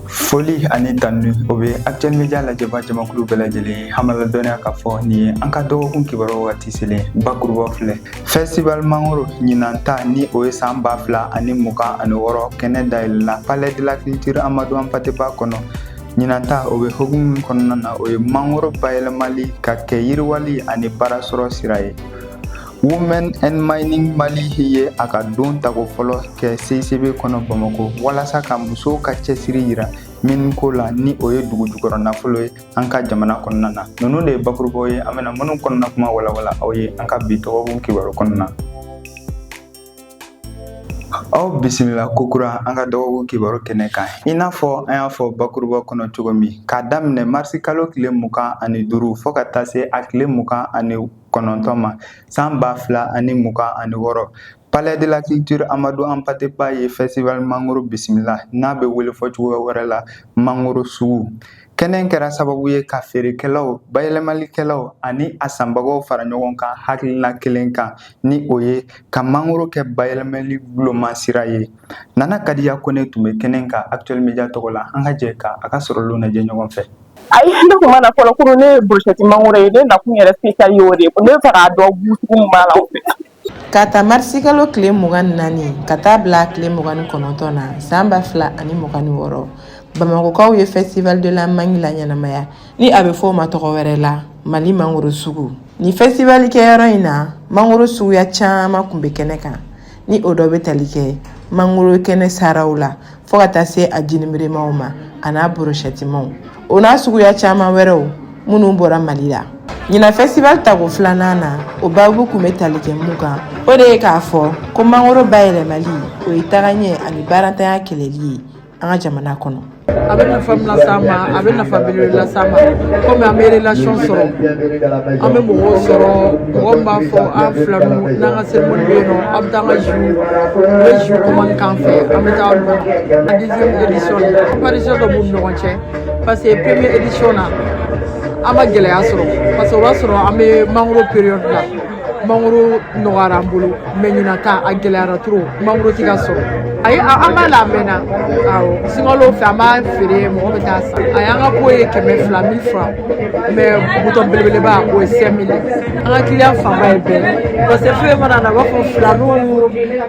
Foli ani tanu, o bɛ Actuel Media lajɛba jamakulu bɛɛ lajɛlen hamala dɔnniya k'a fɔ nin ye an ka dɔgɔkun kibaru waati selen. Bakuruba filɛ: Festival Mangoro ɲinan ta, ni o ye san 2026, kɛnɛ dayɛlɛla Palais de la Culture Amadou Hampâté Bâ kɔnɔ. Ɲinan ta, o bɛ hukumu min kɔnɔna na, o ye mangoro bayɛlɛmali ka kɛ yiriwali ani baara sɔrɔ sira ye. Women and Mining Mali ye a ka don tako fɔlɔ kɛ CICB kɔnɔ Bamakɔ, walasa ka musow ka cɛsiri yira min ko la, ni o ye dugu jukɔrɔ nafolo ye an ka jamana kɔnɔna na. Ninnu de ye bakurubaw ye an bɛna minnu kɔnɔna kuma walawala aw ye an ka bi dɔgɔkun kibaru kɔnɔna. Aw bisimila kokura an ka dɔgɔkun kibaru kɛnɛ kan. I n'a fɔ an y'a fɔ bakuruba kɔnɔ cogo min, k'a daminɛ marisi kalo tile 25 fɔɔ ka taa se a tile 29 ma san 2026, Palais de la Culture Amadou Hampâté Bâ ye Festival Mangoro bisimila, n'a bɛ wele fɔ cogoya wɛrɛ la Mangoro sugu. Kɛnɛ kɛra sababu ye ka feerekɛlaw, bayɛlɛmalikɛlaw ani a sanbagaw fara ɲɔgɔn kan hakilina kelen kan, ni o ye ka mangoro kɛ bayɛlɛmali guloma sira ye. Nana Kadiya Kone tun bɛ kɛnɛ kan Actuel Media tɔgɔ la. An ka jɛ ka a ka sɔrɔlenw lajɛ ɲɔgɔn fɛ. Ayi, ne tun ma na fɔlɔ. Kuru ne ye brochette mangoro ye. Ne nakun yɛrɛ spécial y'o de ye. Ne bɛ fɛ k'a dɔn goût sugu min b'a la. Ka ta marisikalo tile 24 ka taa bila tile 29 na san 2026, Bamakɔkaw ye Festival de la mangue la ɲɛnamaya, ni a bɛ fɔ o ma tɔgɔ wɛrɛ la Mali mangoro sugu. Ni festival kɛyɔrɔ in na, mangoro suguya caman tun bɛ kɛnɛ kan, ni o dɔ bɛ tali kɛ mangoro kɛnɛ saraw la fo ka taa se a jinibiremaw ma, a n'a brochette-maw, o n'a suguya caman wɛrɛw minnu bɔra Mali la. Ɲinan festival tako filanan na, o babu tun bɛ tali kɛ mun kan, o de ye k'a fɔ ko mangoro bayɛlɛmali, o ye tagaɲɛ ani baarantanya kɛlɛli ye an ka jamana kɔnɔ. A bɛ nafa min las'an ma, a bɛ nafa belebele las'an ma, komi an bɛ relation sɔrɔ, an bɛ mɔgɔw sɔrɔ, mɔgɔ min b'a fɔ an filaniw n'an ka cérémonie bɛ yen nɔ, an bɛ taa an ka jus, u bɛ jus commande k'an fɛ, an bɛ taa dun. A deuxième édition, comparaison dɔ b'u ni ɲɔgɔn cɛ, parce que première édition na, an ma gɛlɛya sɔrɔ, parce que o b'a sɔrɔ an bɛ mangoro période la, mangoro nɔgɔyara an bolo. Mais ɲinan ta, a gɛlɛyara trop, mangoro ti ka sɔrɔ. Ayi, an b'a la, a mɛnna. Awɔ, sunkalo fɛ an b'a feere, mɔgɔ bɛ taa san. A y'an ka ko ye 200, 1000 francs, mais bouton belebeleba, o ye 5000 ye. An ka client fanba ye bɛɛ, parce que fɛn mana na, u b'a fɔ filaniw,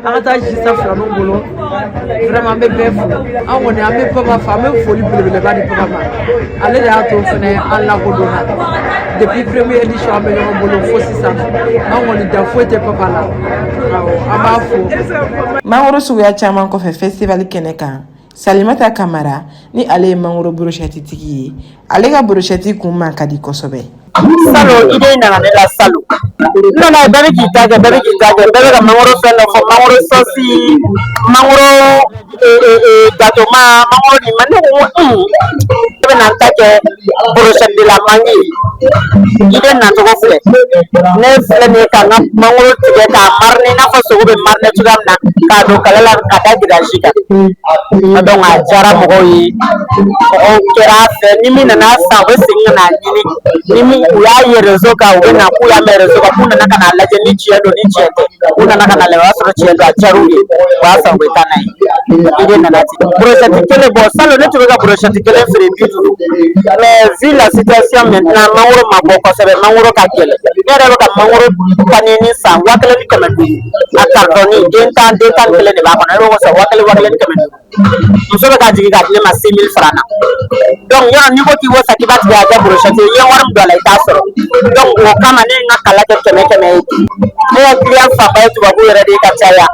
an ka taa jus san filaniw bolo. Vraiment, an bɛ bɛɛ fo. An kɔni, an bɛ Papa fo, an bɛ foli belebeleba di Papa ma. Ale de y'a to fɛnɛ an lakodɔnna. Depuis première édition, an bɛ ɲɔgɔn bolo fo sisan. An kɔni, dan foyi tɛ Papa la. Awɔ, an b'a fo. Mangoro suguya caman kɔfɛ festival kɛnɛ kan, Salimata Kamara, ni ale ye mangoro brochette tigi ye, ale ka brochette kun man ka di kosɛbɛ. Salon, idée nana ne la salon. N nana, bɛɛ bɛ k'i ta kɛ, bɛɛ bɛ k'i ta kɛ, bɛɛ bɛ ka mangoro fɛn dɔ fɔ, mangoro sɔsi, mangoro gâteau ma, mangoro nin ma. Ne ko ko ne bɛna n ta kɛ brochette de la mangue ye. Idée nacogo filɛ, ne filɛ nin ye ka n ka mangoro tigɛ k'a mariner i n'a fɔ sogo bɛ mariner cogoya min na, k'a don kala la ka da grillage kan. Donc a diyara mɔgɔw ye, mɔgɔw kɛra a fɛ. Ni min nana san, u bɛ segin ka n'a ɲini. Ni min u y'a ye réseau kan, u bɛ na k'u y'a mɛn réseau kan, k'u nana ka n'a lajɛ ni tiɲɛ don ni tiɲɛ tɛ. U nana ka n'a lajɛ, o y'a sɔrɔ tiɲɛ don, a diyara u ye, u b'a san, u bɛ taa n'a ye. Idée nana ten. Brochette kelen, bon, salon ne tun bɛ ka brochette kelen feere 50, mais vu la situation maintenant, mangoro ma bɔ kosɛbɛ, mangoro ka gɛlɛn. Ne yɛrɛ bɛ ka mangoro panini san 1500, a carton den 10, den 11 de b'a kɔnɔ. Ne b'o san 1000, 1500. Muso bɛ ka jigin ka di ne ma 6000 francs na. Donc yɔrɔ n'i ko k'i b'o san k'i b'a tigɛ k'a kɛ brochette ye, i ye wari min don a la, i t'a sɔrɔ. Donc o kama ne ye n ka kala kɛ 100 100 ye. Ne ka client fanba ye tubabu yɛrɛ de ye ka caya.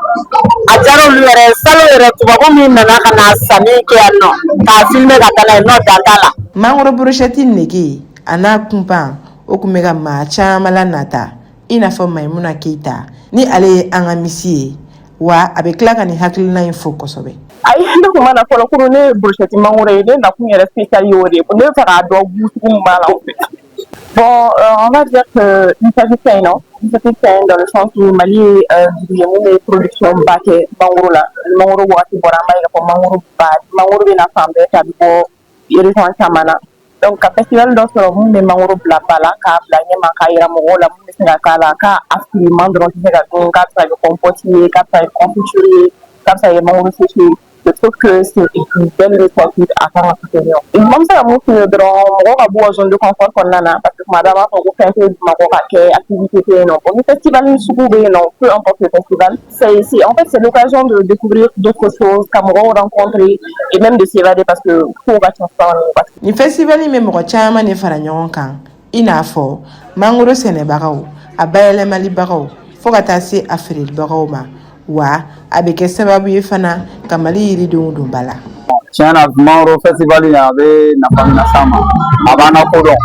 A diyara olu yɛrɛ ye. Salon yɛrɛ, tubabu min nana ka na sanni kɛ yan nɔ k'a filmer ka taa n'a ye nɔ, dan t'a la. Mangoro brochette nege a n'a kunpan, o tun bɛ ka maa caman la nata, i n'a fɔ Mayimuna Keyita, ni ale ye an ka misi ye wa, a bɛ tila ka nin hakilina in fo kosɛbɛ. Ayi, ne tun ma na fɔlɔ. Kuru ne ye brochette mangoro ye. Ne nakun yɛrɛ spécial y'o de ye. Ne bɛ fɛ k'a dɔn goût sugu min b'a la. Bon, on va dire que initiative ka ɲi nɔ. Initiative ka ɲi dans le sens où Mali ye dugu ye mun bɛ production ba kɛ mangoro la. Ni mangoro waati bɔra, an b'a ye k'a fɔ mangoro ba, mangoro bɛ na fan bɛɛ fɛ, a bɛ bɔ région caman na. Donc ka festival dɔ sɔrɔ mun bɛ mangoro bila ba la, k'a bila ɲɛma, k'a yira mɔgɔw la mun bɛ se ka k'a la, k'a a filiman dɔrɔn tɛ se ka dun, k'a bɛ se ka kɛ compote ye, k'a bɛ se ka kɛ confiture ye, k'a bɛ se ka kɛ mangoro séché ye. Je trouve que c'est une belle initiative à kan ka soutenir. N bɛ se ka mun f'u ye dɔrɔn, mɔgɔw ka bɔ u ka zone de confort kɔnɔna na, parce que tuma bɛɛ a b'a fɔ ko fɛn tɛ Bamakɔ ka kɛ, activité tɛ yen nɔ. Bon, ni festival sugu bɛ yen nɔ, peu importe le festival, c'est en fait, c'est l'occasion de découvrir d'autres choses, ka mɔgɔw rencontrer et même de s'évader, parce que kow ka ca sisan nin waati. Nin festival in bɛ mɔgɔ caman de fara ɲɔgɔn kan, i n'a fɔ mangoro sɛnɛbagaw, a bayɛlɛmalibagaw, fo ka taa se a feerelibagaw ma. Wa a bɛ kɛ sababu ye fana ka Mali yiridenw don ba la. Tiɲɛ na, mangoro festival in, a bɛ nafa min las'an ma, a b'an lakodɔn,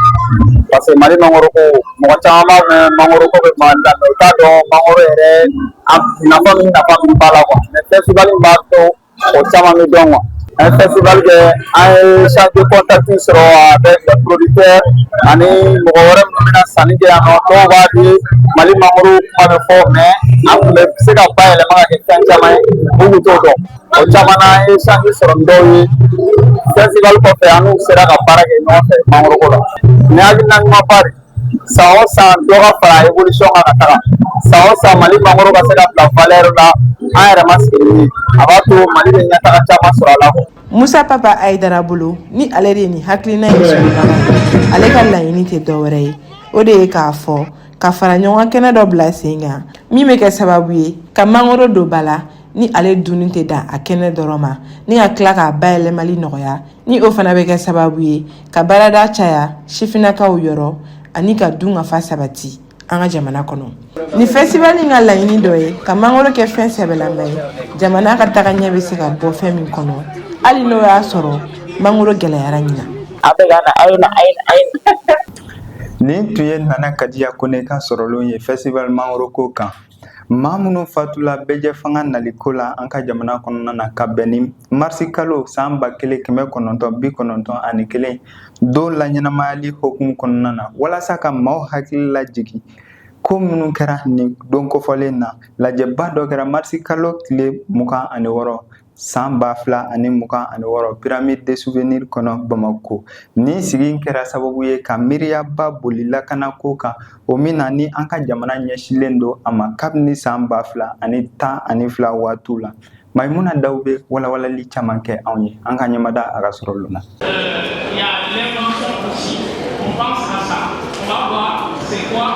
parce que Mali mangoro ko, mɔgɔ caman b'a mɛn mangoro ko bɛ Mali la, mais u t'a dɔn mangoro yɛrɛ a nafa min b'a la quoi. Mais festival in b'a to o caman bɛ dɔn quoi. An ye festival kɛ, an ye échange de contact sɔrɔ avec les producteurs ani mɔgɔ wɛrɛ minnu bɛna sanni kɛ yan nɔ. Dɔw b'a di Mali mangoro kuma bɛ fɔ, mais an tun bɛ se ka bayɛlɛma ka kɛ fɛn caman ye, u tun t'o dɔn. O caman na, an ye échange sɔrɔ ni dɔw ye festival kɔfɛ, an n'u sera ka baara kɛ ɲɔgɔn fɛ mangoro ko la. Nin ye hakilina ɲumanba de. San o san, dɔ ka fara évolution kan ka taga. San o san, Mali mangoro ka se ka bila valeur la, an yɛrɛ ma sigi ni min ye, a b'a to Mali bɛ ɲɛtaga caman sɔrɔ a la. Musa Papa Ayidara bolo, ni ale de ye nin hakilina in sɔrɔbaga ye, ale ka laɲini tɛ dɔwɛrɛ ye, o de ye k'a fɔ ka fara ɲɔgɔn kɛnɛ dɔ bila sen kan min bɛ kɛ sababu ye ka mangoro don ba la, ni ale dunni tɛ dan a kɛnɛ dɔrɔn ma, ni ka tila k'a bayɛlɛmali nɔgɔya, ni o fana bɛ kɛ sababu ye ka baarada caya sifinnakaw yɔrɔ ani ka dun ka fa sabati an ka jamana kɔnɔ. Nin festival in ka laɲini dɔ ye ka mangoro kɛ fɛn sɛbɛlama ye, jamana ka taga ɲɛ bɛ se ka bɔ fɛn min kɔnɔ, hali n'o y'a sɔrɔ mangoro gɛlɛyara ɲina. A bɛ ka na, a ye na, a ye na, a ye na. Nin tun ye Nana Kadiya Kone ka sɔrɔlenw ye festival mangoro ko kan. Maa minnu fatula bɛɛjɛ fanga naliko la an ka jamana kɔnɔna na, ka bɛn ni marisi kalo san 1991 don laɲɛnamayali hokumu kɔnɔna na, walasa ka maaw hakili lajigin ko minnu kɛra nin don kofɔlen na, lajɛba dɔ kɛra marisi kalo tile 26 san 2026 Pyramide de Souvenir kɔnɔ Bamako. Nin sigi kɛra sababu ye ka miiriyaba boli lakanako kan, o min na ni an ka jamana ɲɛsinlen don a ma kabini san 2012 waatiw la. Mayimuna Daw bɛ walawalali caman kɛ anw ye, an ka ɲɛmada a ka sɔrɔ lon na. Il y a l'invention aussi. On pense à ça. On va voir c'est quoi.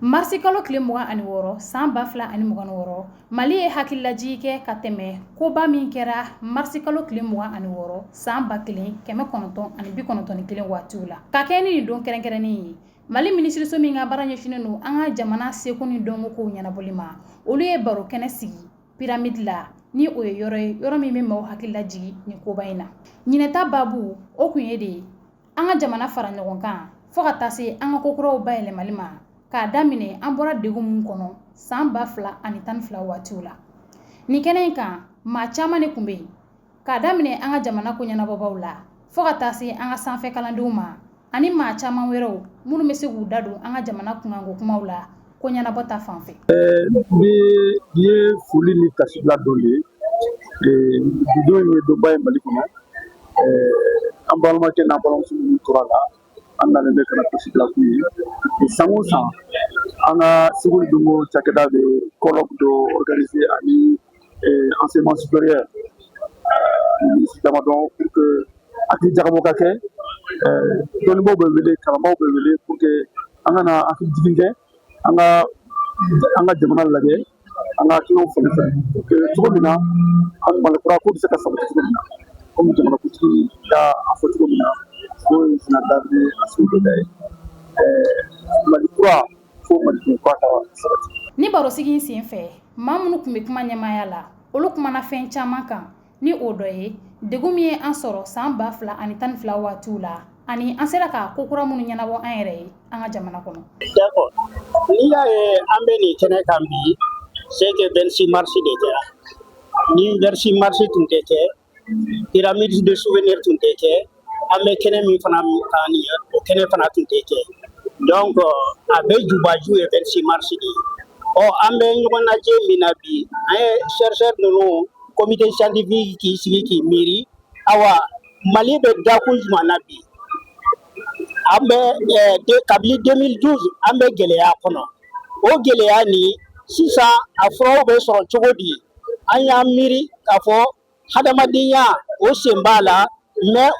Marisi kalo tile 26 san 2026, Mali ye hakililajigi kɛ ka tɛmɛ koba min kɛra marisi kalo tile 26 san 1991 waatiw la, ka kɛ ni nin don kɛrɛnkɛrɛnnen ye. Mali minisiriso min ka baara ɲɛsinnen don an ka jamana seko ni dɔnko kow ɲɛnabɔli ma, olu ye baro kɛnɛ sigi Pyramide la, ni o ye yɔrɔ ye, yɔrɔ min bɛ maaw hakili lajigi nin koba in na. Ɲinɛta baabu o kun ye de ye an ka jamana fara ɲɔgɔn kan fo ka taa se an ka kokuraw bayɛlɛmali ma, k'a daminɛ an bɔra degun min kɔnɔ san 2012 waatiw la. Nin kɛnɛ in kan, maa caman de tun bɛ yen, k'a daminɛ an ka jamana ko ɲɛnabɔbaw la fo ka taa se an ka sanfɛ kalandenw ma, ani maa caman wɛrɛw minnu bɛ se k'u da don an ka jamana kunkanko kumaw la ko ɲɛnabɔ ta fan fɛ. Bi ye foli ni tasibila don de ye. Bi don in ye donba ye Mali kɔnɔ. An balimakɛ n'an balimamuso minnu tora la, an nalen bɛ ka na tasibila k'u ye. San o san, an ka seko ni dɔnko cakɛda bɛ colloque dɔ organiser ani enseignement supérieur ministre damadɔ pour que hakili jagabɔ ka kɛ. Dɔnnibaaw bɛ wele, kalanbaaw bɛ wele pour que an ka na hakili jigin kɛ, an ka jamana lajɛ, an ka hakilinaw falen falen pour que cogo min na an Mali kura ko bɛ se ka sabati cogo min na, komi jamanakuntigi y'a fɔ cogo min na ko président d'armée Assimi Goïta ye Mali kura fo Maliden kura ka sabati. Ni barosigi in sen fɛ, maa minnu tun bɛ kuma ɲɛmaaya la, olu kumana fɛn caman kan, ni o dɔ ye degun min ye an sɔrɔ san 2012 waatiw la, ani an sera ka ko kura minnu ɲɛnabɔ an yɛrɛ ye an ka jamana kɔnɔ. D'accord, n'i y'a ye an bɛ nin kɛnɛ kan bi, c'est que 26 mars de kɛra. Ni 26 mars tun tɛ kɛ, Pyramide de Souvenir tun tɛ kɛ, an bɛ kɛnɛ min fana kan nin ye, o kɛnɛ fana tun tɛ kɛ. Donc a bɛɛ jubaju ye 26 mars de ye. Ɔ, an bɛ ɲɔgɔn lajɛ min na bi, an ye chercheur ninnu, comité scientifique k'i sigi k'i miiri, awa, Mali bɛ dakun jumɛn na bi? An bɛ kabini 2012, an bɛ gɛlɛya kɔnɔ. O gɛlɛya nin sisan, a furaw bɛ sɔrɔ cogo di? An y'an miiri k'a fɔ Hadamadenya, o sen b'a la, mais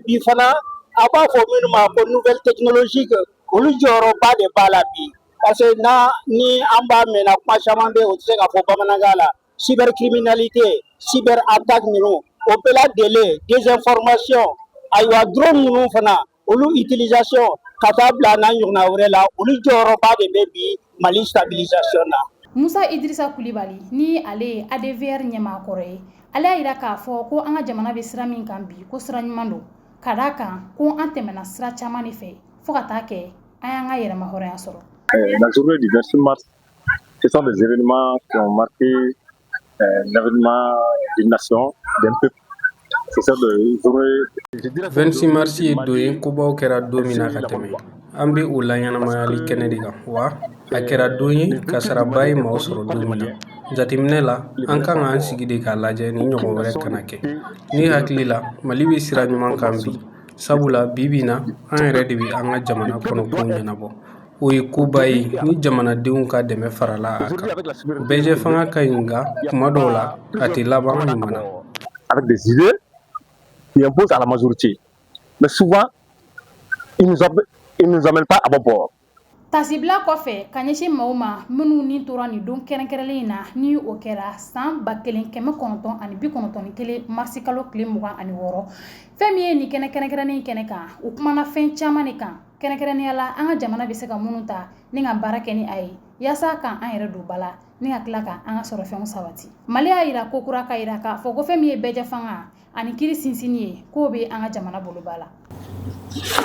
bi fana, a b'a fɔ minnu ma ko nouvelle technologie, olu jɔyɔrɔba de b'a la bi, parce que n'a ni an b'a mɛnna, kuma caman bɛ yen, o tɛ se ka fɔ bamanankan la. Cybercriminalité, cyber attaque ninnu, o bɛɛ lajɛlen, désinformation, ayiwa, drone ninnu fana, olu utilisation, ka taa bila n'a ɲɔgɔnna wɛrɛ la, olu jɔyɔrɔba de bɛ bi Mali stabilisation na. Musa Idirisa Kulibali, ni ale ye ADVR ɲɛmaakɔrɔ ye, ale y'a yira k'a fɔ ko an ka jamana bɛ sira min kan bi, ko sira ɲuman don, ka d'a kan ko an tɛmɛna sira caman de fɛ fo ka taa kɛ an y'an ka yɛrɛma hɔrɔnya sɔrɔ. La journée du 26 mars, ce sont des événements qui ont marqué l'avènement d'une nation, d'un peuple. Ce sont des journées. 26 mars ye don ye kobaw kɛra don min na ka tɛmɛ. An bɛ o laɲɛnamayali kɛnɛ de kan wa a kɛra don ye kasaraba ye maaw sɔrɔ don min na. Jateminɛ la, an kan k'an sigi de k'a lajɛ ni ɲɔgɔn wɛrɛ kana kɛ. Ne hakili la, Mali bɛ sira ɲuman kan bi, sabula bi bi in na, an yɛrɛ de bɛ an ka jamana kɔnɔ kow ɲɛnabɔ. O ye koba ye ni jamanadenw ka dɛmɛ farala a kan. Bɛɛjɛ fanga ka ɲi, nka kuma dɔw la a tɛ laban ɲuman na. Avec des idées qui imposent à la majorité. Mais souvent, ils nous amènent pas à bon port. Tasibila kɔfɛ ka ɲɛsin maaw ma minnu ni tora nin don kɛrɛnkɛrɛnlen in na, ni o kɛra san 1991 marisikalo tile 26, fɛn min ye nin kɛnɛ kɛrɛnkɛrɛnnen kɛnɛ kan, u kumana fɛn caman de kan, kɛrɛnkɛrɛnnenya la an ka jamana bɛ se ka minnu ta ni ka baara kɛ ni a ye yaasa k'an yɛrɛ don ba la ni ka tila ka an ka sɔrɔ fɛnw sabati. Mali y'a yira ko kura ka yira k'a fɔ ko fɛn min ye bɛɛjɛ fanga ani kiri sinsinni ye, k'o bɛ an ka jamana boloba la.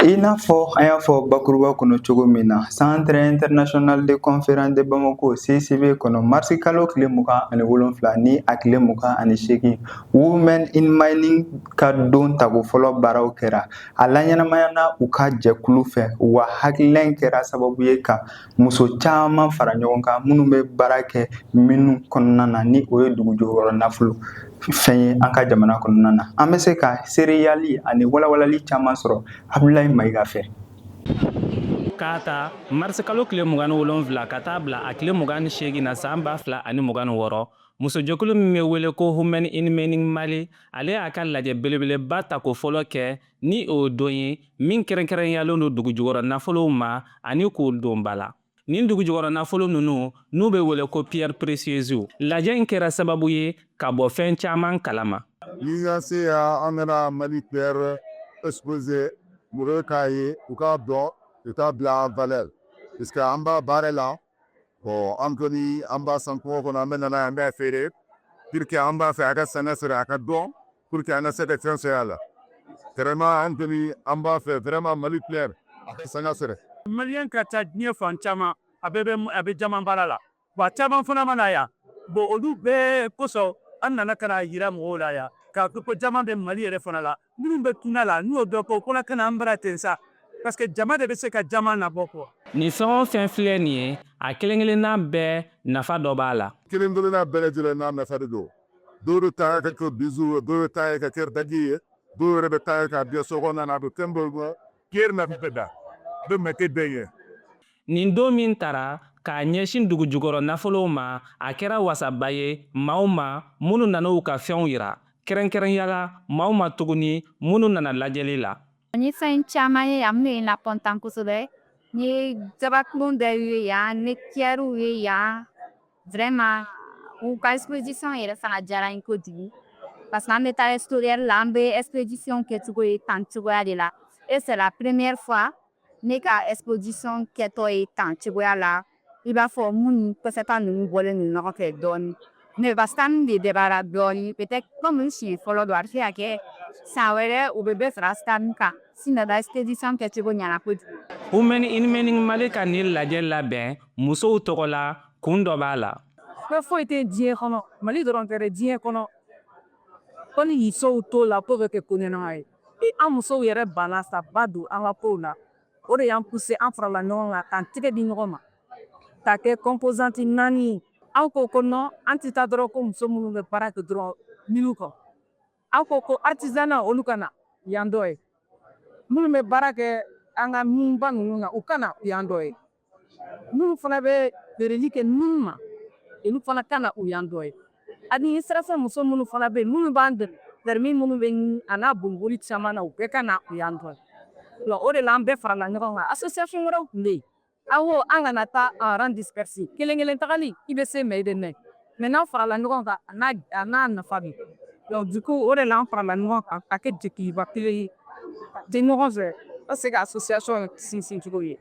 I n'a fɔ an y'a fɔ bakuruba kɔnɔ cogo min na, Centre international de conférence de Bamako, CCB kɔnɔ, marisi kalo tile 27 ni a tile 28, Women in Mining ka don tago fɔlɔ baaraw kɛra. A laɲɛnamayana u ka jɛkulu fɛ wa hakilina in kɛra sababu ye ka muso caman fara ɲɔgɔn kan minnu bɛ baara kɛ minnu kɔnɔna na, ni o ye dugu jukɔrɔ nafolo fɛn ye an ka jamana kɔnɔna na. An bɛ se ka seereyali ani walawalali caman sɔrɔ Abulayi Mayiga fɛ. K'a ta marisikalo tile 27 ka taa bila a tile 28 na san 2026, musojɛkulu min bɛ wele ko Women in Mining Mali, ale y'a ka lajɛ belebeleba tako fɔlɔ kɛ, ni o don ye min kɛrɛnkɛrɛnyalen don dugujukɔrɔ nafolow ma ani k'o don ba la. Nin dugujukɔrɔ nafolo ninnu, n'u bɛ wele ko pierre précieuse, lajɛ in kɛra sababu ye ka bɔ fɛn caman kalama. Ni ka se yan, an nana Mali pierre exposé, mɔgɔw k'a ye, u k'a dɔn, u k'a bila en valeur, parce que an b'a baara la. Bon, an kɔni an b'a san kungo kɔnɔ, an bɛ na n'a ye, an b'a feere pour que an b'a fɛ a ka sɛnɛ sɔrɔ, a ka dɔn, pour que an ka se ka fɛn sɔrɔ a la. Vraiment, an kɔni an b'a fɛ vraiment Mali pierre a ka sanga sɔrɔ. Maliyɛn ka ca diɲɛ fan caman, a bɛɛ bɛ a bɛ jaman baara la wa caman fana ma na yan. Bon, olu bɛɛ kosɔn an nana ka na yira mɔgɔw la yan k'a fɔ ko jama bɛ Mali yɛrɛ fana la. Minnu bɛ tunga la, n'u y'o dɔn ko fana ka na an bara ten sa, parce que jama de bɛ se ka jama nabɔ quoi. Nin fɛn o fɛn filɛ nin ye, a kelen kelenna bɛɛ nafa dɔ b'a la. Kelen kelenna bɛɛ lajɛlen n'a nafa de don. Dɔw bɛ taa ka kɛ bijou ye, dɔw bɛ taa ka kɛ daji ye, dɔw yɛrɛ bɛ taa k'a bila so kɔnɔna na, a bɛ fɛn dɔw bɔ. Pierre nafa bɛ da a bɛ mɛtɛ bɛɛ ɲɛ. Nin don min tara k'a ɲɛsin dugujukɔrɔ nafolow ma, a kɛra wasaba ye maaw ma minnu nana u ka fɛnw yira, kɛrɛnkɛrɛnya la maaw ma tuguni minnu nana lajɛli la. N ye fɛn caman ye yan minnu ye n la content kosɛbɛ. N ye jabakulon dɔw ye yan, n ye pierrew ye yan. Vraiment, u ka exposition yɛrɛ fana diyara n ye kojugu, parce que an bɛ taa extérieur la, an bɛ exposition kɛcogo ye tan cogoya de la, et c'est la première fois ne ka exposition kɛtɔ ye tan cogoya la. I b'a fɔ minnu kɔfɛta ninnu bɔlen don ɲɔgɔn fɛ dɔɔnin, mais ba stand de dɛbara dɔɔnin. Peut-être comme n siɲɛ fɔlɔ don, a bɛ se ka kɛ san wɛrɛ u bɛ bɛɛ fara stand kan. Sinon exposition kɛcogo ɲɛna kojugu. Women in Mining Mali ka nin lajɛ labɛn musow tɔgɔ la, kun dɔ b'a la. Ko foyi tɛ diɲɛ kɔnɔ, Mali dɔrɔn tɛ dɛ, diɲɛ kɔnɔ, ko ni musow t'o la, ko bɛ kɛ ko ɲɛnama ye. An musow yɛrɛ banna sa ba don an ka kow la. O de y'an poussé, an farala ɲɔgɔn kan k'an tɛgɛ di ɲɔgɔn ma k'a kɛ composante naani ye. Aw ko ko non, an tɛ taa dɔrɔn ko muso minnu bɛ baara kɛ dɔrɔn mine kɔ. Aw ko ko artisanat, olu ka na yan dɔ ye, minnu bɛ baara kɛ an ka minba ninnu na, u ka na yan dɔ ye, minnu fana bɛ feereli kɛ nun ma, olu fana ka na u yan dɔ ye. Administration muso minnu fana bɛ yen, minnu b'an dɛmɛ, permis minnu bɛ ɲini a n'a boliboli caman na, u bɛɛ ka na u y'an dɔn. Donc o de la an bɛɛ farala ɲɔgɔn kan. Association wɛrɛw tun bɛ yen. An ko an kana taa en rang dispersé, kelen kelen tagali, i bɛ se, mais i bɛ mɛn. Mais n'aw farala ɲɔgɔn kan, a n'a nafa bɛ. Donc du coup, o de la an farala ɲɔgɔn kan ka kɛ jɛkuluba kelen ye, ka te ɲɔgɔn fɛ ka se ka association sinsin cogo ye.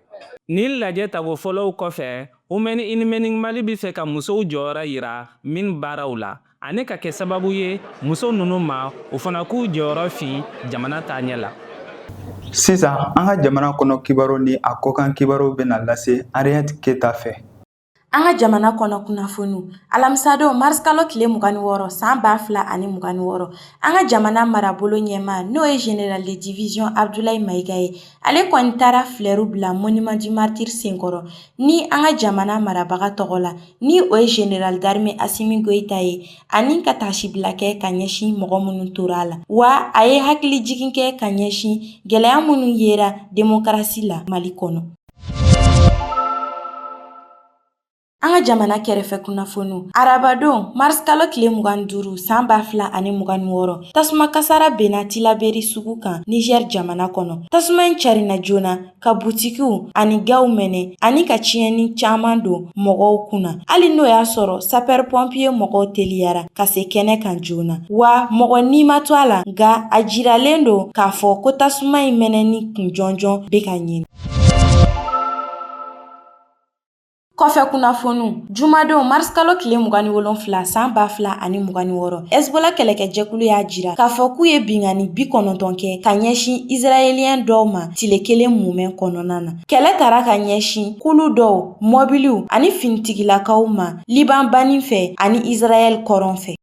Nin lajɛ tako fɔlɔw kɔfɛ, Women in Mining Mali bɛ fɛ ka musow jɔyɔrɔ yira mine baaraw la ani ka kɛ sababu ye muso ninnu ma, u fana k'u jɔyɔrɔ fin jamana taaɲɛ la. Sisan, an ka jamana kɔnɔ kibaru ni a kɔkan kibaru bɛna lase Henriette Keta fɛ. An ka jamana kɔnɔ kunnafoniw. Alamisadon, marisikalo tile 26, san 2026, an ka jamana marabolo ɲɛmaa, n'o ye général de division Abdoulaye Maïga ye, ale kɔni taara fleur bila monument du martyr senkɔrɔ ni an ka jamana marabaga tɔgɔ la, ni o ye général d'armée Assimi Goïta ye, ani ka taasibila kɛ ka ɲɛsin mɔgɔ minnu tora a la. Wa a ye hakili jigin kɛ ka ɲɛsin gɛlɛya minnu yera demokarasi la Mali kɔnɔ. An ka jamana kɛrɛfɛ kunnafoniw. Arabadon, marisikalo tile 25, san 2026, tasuma kasara benna Tilaberi sugu kan Niger jamana kɔnɔ. Tasuma in carinna joona ka butikiw ani gaw mɛnɛ ani ka tiɲɛni caman don mɔgɔw kunna, hali n'o y'a sɔrɔ sapeur pompier mɔgɔw teliyara ka se kɛnɛ kan joona, wa mɔgɔ ni ma to a la. Nka a jiralen don k'a fɔ ko tasuma in mɛnɛni kun jɔnjɔn bɛ ka ɲini. Kɔfɛ kunnafoniw. Jumadon, marisikalo tile 27, san 2026, Hezbollah kɛlɛkɛjɛkulu y'a jira k'a fɔ k'u ye binkanni 90 kɛ ka ɲɛsin Israélien dɔw ma tile kelen mumɛ kɔnɔna na. Kɛlɛ tara ka ɲɛsin kulu dɔw, mɔbiliw ani finitigilakaw ma Liban banni fɛ ani Israël kɔrɔn fɛ.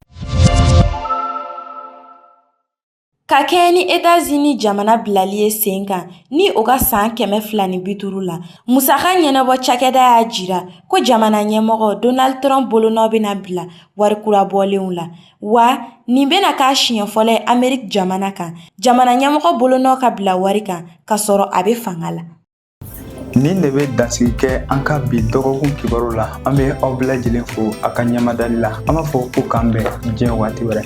Ka kɛɲɛ ni Etats-Unis jamana bilali ye sen kan ni o ka san 250 la, musaka ɲɛnabɔ cakɛda y'a jira ko jamana ɲɛmɔgɔ Donald Trump bolonɔ bɛna bila wari kura bɔlenw la. Wa nin bɛna k'a siɲɛ fɔlɔ ye Amerique jamana kan, jamana ɲɛmɔgɔ bolonɔ ka bila wari kan k'a sɔrɔ a bɛ fanga la. Nin de bɛ dansigi kɛ an ka bi dɔgɔkun kibaru la. An bɛ aw bɛɛ lajɛlen fo a ka ɲɛmadali la. An b'a fɔ ko k'an bɛn diɲɛ waati wɛrɛ.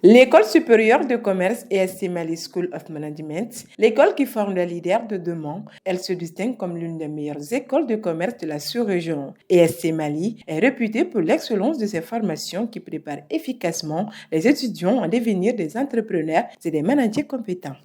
L'école supérieure de commerce ESC Mali School of Management, l'école qui forme les leaders de demain, elle se distingue comme l'une des meilleures écoles de commerce de la sous-région. ESC Mali est réputée pour l'excellence de ses formations qui préparent efficacement les étudiants à devenir des entrepreneurs et des managers compétents.